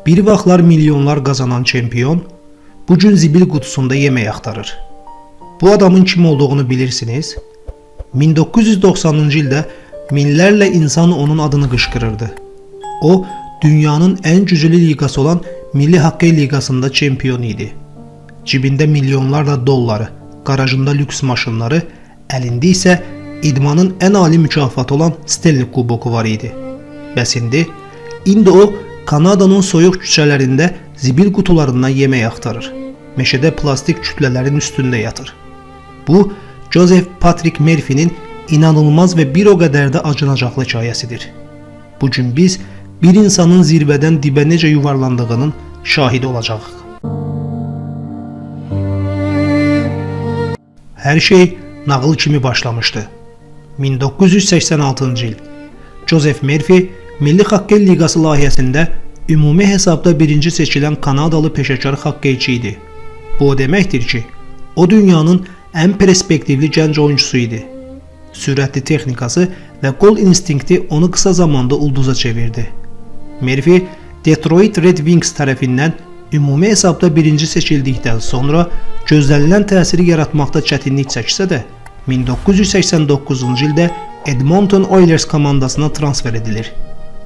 Bir vaxtlar milyonlar qazanan çempion bu gün zibil qutusunda yemək axtarır. Bu adamın kim olduğunu bilirsiniz? 1990-cı ildə minlərlə insan onun adını qışqırırdı. O, dünyanın ən güclü liqası olan Milli Hokkey Liqasında çempion idi. Cibində milyonlarla dolları, qarajında lüks maşınları, əlində isə idmanın ən ali mükafatı olan Stanley Kuboku var idi. Bəs indi? İndi o Kanadanın soyuq küçələrində zibil qutularından yemək axtarır. Meşədə plastik kütlələrin üstündə yatır. Bu Joseph Patrick Murphy'nin inanılmaz və bir o qədər də acınacaqlı hekayəsidir. Bu gün biz bir insanın zirvədən dibə necə yuvarlandığının şahidi olacağıq. Hər şey nağıl kimi başlamışdı. 1986-cı il. Joseph Murphy Milli Hokkey Liqası layihəsində ümumi hesabda birinci seçilən Kanadalı peşəkar hokkeyçi idi. Bu o deməkdir ki, o dünyanın ən perspektivli gənc oyunçusu idi. Sürətli texnikası və qol instinkti onu qısa zamanda ulduza çevirdi. Murphy Detroit Red Wings tərəfindən ümumi hesabda birinci seçildikdən sonra gözlənilən təsiri yaratmaqda çətinlik çəksə də 1989-cu ildə Edmonton Oilers komandasına transfer edilir.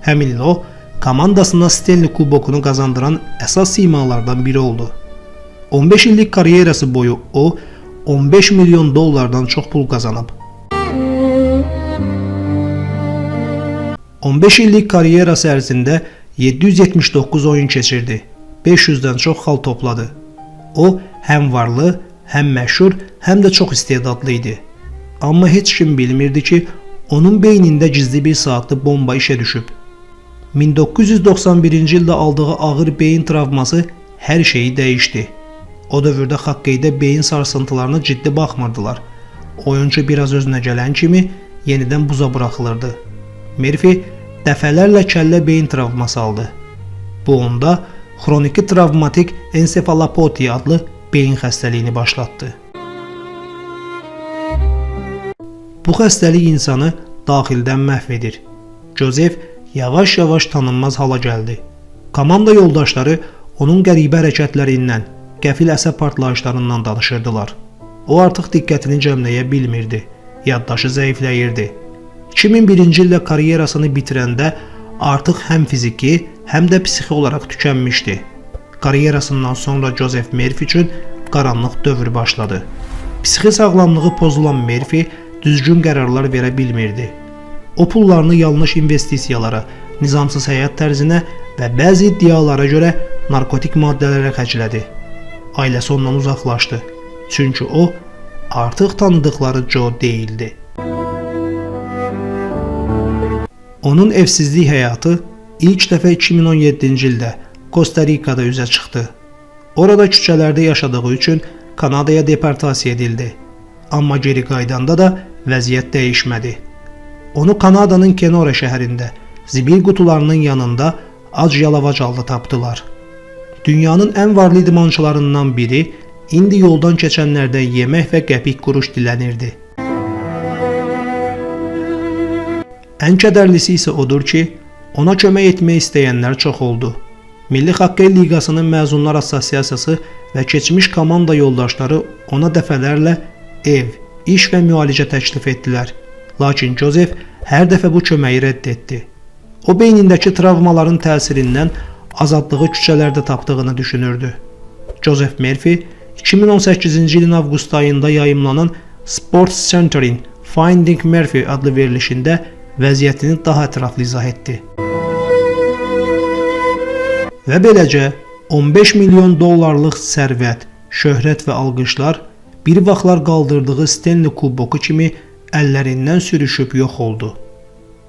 Həmin il o, komandasına Stanley Kubokunu qazandıran əsas simalardan biri oldu. 15 illik karyerası boyu o 15 milyon dollardan çox pul qazanıb. 15 illik karyerası ərzində 779 oyun keçirdi. 500-dən çox xal topladı. O həm varlı, həm məşhur, həm də çox istedadlı idi. Amma heç kim bilmirdi ki, onun beynində gizli bir saatlı bomba işə düşüb. 1991-ci ildə aldığı ağır beyin travması hər şeyi dəyişdi. O dövrdə xokkeydə beyin sarsıntılarına ciddi baxmırdılar. Oyunçu biraz özünə gələn kimi yenidən buza buraxılırdı. Murphy dəfələrlə kəllə beyin travması aldı. Bu onda xroniki travmatik ensefalopatiya adlı beyin xəstəliyini başlatdı. Bu xəstəlik insanı daxildən məhv edir. Joseph yavaş-yavaş tanınmaz hala gəldi. Komanda yoldaşları onun qəribə hərəkətlərindən, qəfil əsəb partlayışlarından danışırdılar. O artıq diqqətini cəmləyə bilmirdi. Yaddaşı zəifləyirdi. 2001-ci ildə karyerasını bitirəndə artıq həm fiziki, həm də psixi olaraq tükənmişdi. Karyerasından sonra Joseph Murphy üçün qaranlıq dövr başladı. Psixi sağlamlığı pozulan Murphy düzgün qərarlar verə bilmirdi. O pullarını yanlış investisiyalara, nizamsız həyat tərzinə və bəzi iddialara görə narkotik maddələrə xərclədi. Ailəsi ondan uzaqlaşdı. Çünki o artıq tanıdıqları Joe deyildi. Onun evsizlik həyatı ilk dəfə 2017-ci ildə Kosta Rikada üzə çıxdı. Orada küçələrdə yaşadığı üçün Kanadaya deportasiya edildi. Amma geri qayıdanda da vəziyyət dəyişmədi. Onu Kanadanın Kenora şəhərində zibil qutularının yanında ac yalavac halda tapdılar. Dünyanın ən varlı idmançılarından biri indi yoldan keçənlərdən yemək və qəpik quruş dilənirdi. Ən kədərlisi isə odur ki, ona kömək etmək istəyənlər çox oldu. Milli Hokkey Liqasının Məzunlar Assosiasiyası və keçmiş komanda yoldaşları ona dəfələrlə ev, iş və müalicə təklif etdilər. Lakin Joseph hər dəfə bu köməyi rədd etdi. O beynindəki travmaların təsirindən azadlığı küçələrdə tapdığını düşünürdü. Joseph Murphy 2018-ci ilin avqust ayında yayımlanan Sports Center'in Finding Murphy adlı verilişində vəziyyətini daha ətraflı izah etdi. Və beləcə 15 milyon dollarlıq sərvət, şöhrət və alqışlar bir vaxtlar qaldırdığı Stanley Kuboku kimi əllərindən sürüşüb yox oldu.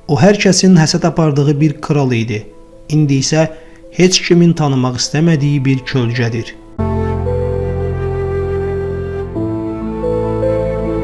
O hər kəsin həsəd apardığı bir kral idi. İndi isə heç kimin tanımaq istəmədiyi bir kölgədir.